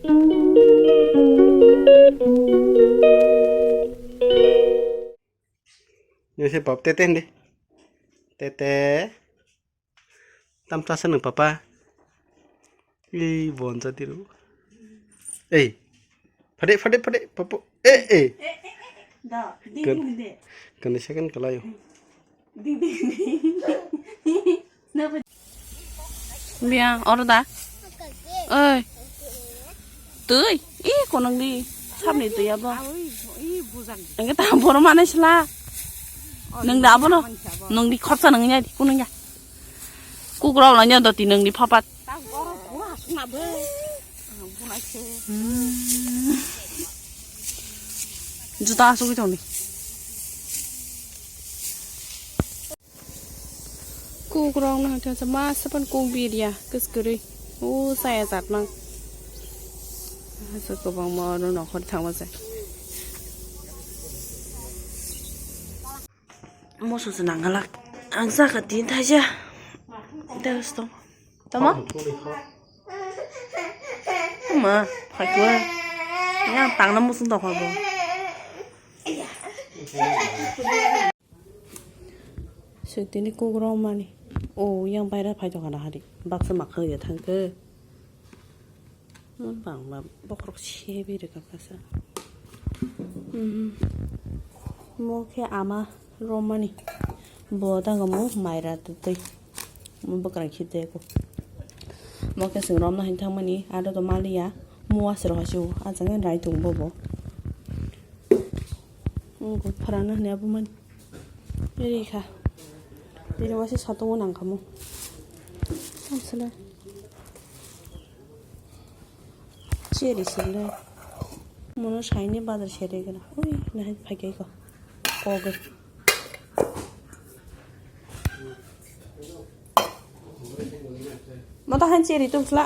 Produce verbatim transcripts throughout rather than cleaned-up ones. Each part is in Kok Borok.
Yose pap tete hindi. Tete. Tam tasa nang papa. Ih, bon jati ru. Eh. Phade, phade, phade, papu. Eh, eh. Da, ding, ding, ding. Kani second kalayo. Ding, ding, ding. Biya, oro da. Oi. Twi, ih, konong di. Sabni twi abo. Engke ta boro manai sla. Nang da abono. Nang di khorsa nang nya di kunung ya. Kukrok nang nya doti nang di phapat. Juta asugwi tongdi. Kukrok no hwnkhe masa pan kuk birya kwskwrwi. O chaya chatmang. Aswk kwbangma oro nokhor thangma se. Moso se nangala. Ang saka tin thaisa. Tamo? Ma, phaikhe. Yang tangna musung tongkha bo. Sotini kukrok mani. O yang baira phai tongkha na hari. Baksa makhang ya thangkhe. Mon bangma bokhorok sebi rwkha kasa. Mo khe ama romani. Bo dango mo maira twi. Mo bwkrang khibde ko. Mo khe chwng romna hin thangmani ado to maliya. Mo aswrok hasu ajang rai tung bobo. Ngo pharana hwnwi abo mani. Ri kha. Bini waisa satung o nang kha mo. Samsala. Cheri sele. Mono saini bazar sere gana. Ui, nahai phai kai ko. Kogo. Mata han cheri tum sla.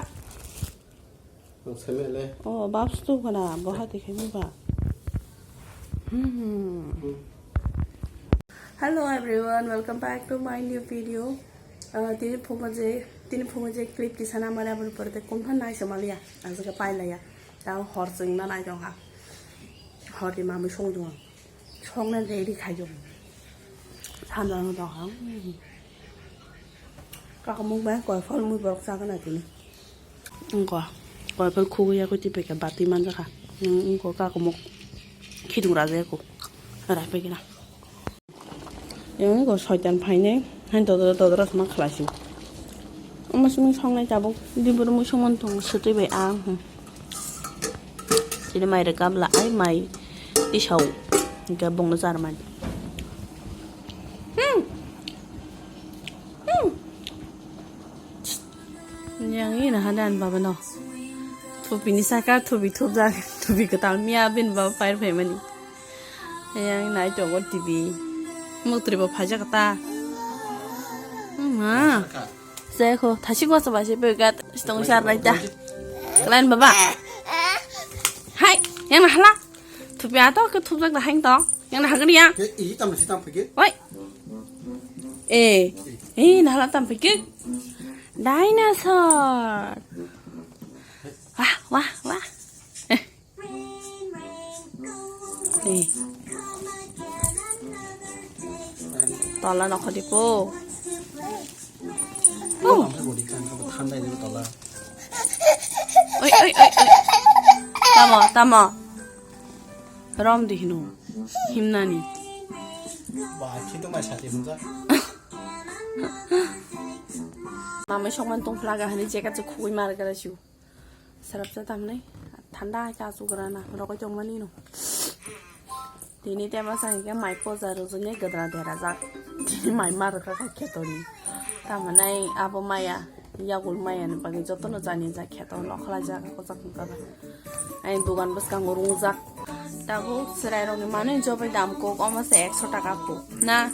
Ang seme le. Oh, babs tu kana, bo hati khai ba. Hmm. Hello everyone, welcome back to my new video. Uh, tini phungo je, tini phungo je clip kisa namari aboni pore te kumha nai somaliya, ang jaga pailaya. Ta hor chwngna nai tongkha. Hor ni mamui song tong. Songna ready khai tong. Sanja no tong. Kakamung bai koi phol mui borok chagana tini. Wngkha, koiphal khugwi yakwi twi paikha, bati manjakha. Wngkha kakumuk khidung rajayakhu, rai paikha na. Wngkha soitan phainai, hain todora todora se ma khlaising. Omo simi songnai tabuk, diboro mui songmani tongo, swtwi bai ang, hmm. Chini mai rwkha bwla, ai mai tisao, hwnkhe bongno charmani. Hmm. Hmm. Yang ini ada an baba no. Thupi ni saka, thupi thupjak, thupi kwtal miya bin baba pair phaimani. Yang nai tongo T V. Muktrwi bo phaijak ta. Ma. Saya ko thasik wasa basi pegat stong sar nai ta. Lain baba. Hai, yang hala. Thupi ato ke thupjak da hang to. Yang na hagani ya. Ke, ih, tam si tam pake. Oi. Eh. Eh, nahla tam pake. Dinosaur. Wah, wah, wah. Eh. Eh. Tola nokho di po. Oh. Oi, oi, oi, oi. Tamo, tamo. Rom di hino. Himnani. Ba, khito mai sati hunja. Mamai songman tong flaga hani jacket se khugui mar gara siu. Sarap sa tamnai. Thanda hai ka su gara na. Rokoi tong mani no. Tini tema sa hingke mai poja rujuni gadra dera jak. Tini mai mar ka ka khetoni. Tamanai abo maya. Yagul maya ni bagwi jotono jani jak kheto no khlai jak ko jak ka. Ai dogan bwskango rungjak. Tabuk chwrairokni manwi jobai dam kok, omo se ekso taka po na?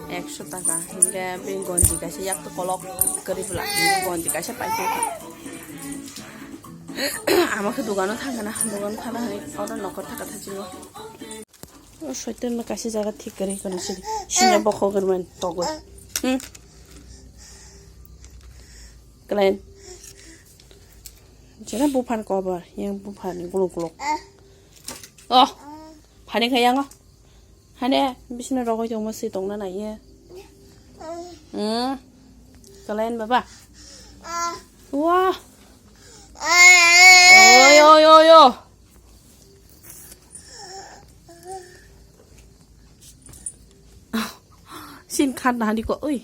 Ekso taka. Hinkhe bini gonji kaisa yak to kolok kwrwi bwla. Gonji kaisa paikha. Ama khe dogano thangkha na, dogano thangna hinwi oro nokol thaka thachingo. O soitan no kaisa jaga thik kwrwi kono sini. Sini bokhok rwmani togwi. Hmm. Klen. Chera buphan kobo, yang buphan guluk guluk. Oh, phani kha yango. Hane, bisina rogoi tongma si tongna naiye. Hmm. Kalayan baba. Wah. Oi, oi, oi, oi. Sin khat na hadi ko, oi.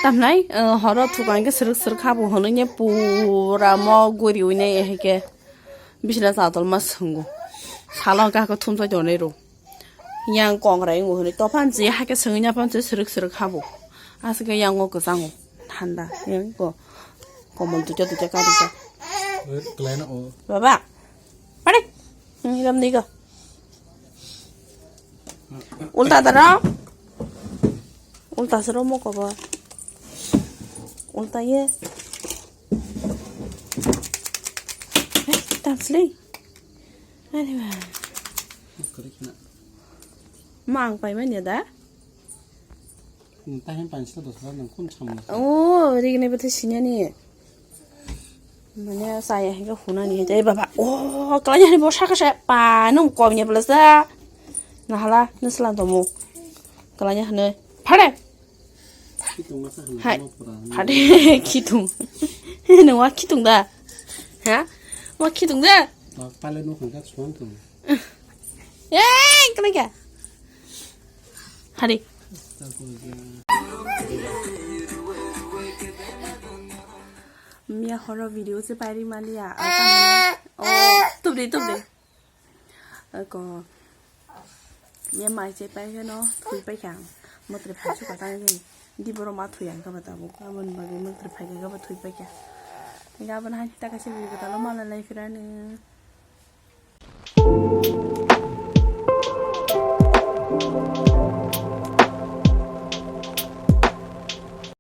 Tamnai, eh, horo thukang ke srwk srwk habo hwnwi ne pura mo guri ui ne ehe ke bisina chatal ma swngo. Salo ka ko thum sai tonai ro. Yang kong rai ngo hwnwi to phan je ha ke swngwi na phan je srwk srwk habo. Aswk yang ngo kwchango. Thanda, yang ko. Komol duita duita ka duita. Wait, kelaina o. Baba. Pare. Hmm, iram ni ko. Ulta daro. Ulta sero mo ko ba. Ulta ye. Eh, tansli. Ani ba. Kali kena. Mang pai manya da? Tahin panchita dosra nang kun samna. Oh, rigni bwtwi sinani. Mane saya hingga hunani hingga baba. Oh, kalanya hani bosa kasa pa num kom nya belasa. Nahala nuslan tomu. Kalanya hane. Phare. Khitung masa hana. Hai. Phare khitung. Nungwa khitung da. Ha? Wa khitung da. Pale no khangka chuang tung. Eh, kalanya. Hari. Mia horo video se pairi maliya. Oh, tubri tubri. Ako. Mia mai se pai no thui pai kha. Matre phai su kata ni. Di boro ma thui ang ka bata bu. Amon bagi matre phai ka ba thui pai kha. Ga ban hai ta ka se video ta lo mala lai firani.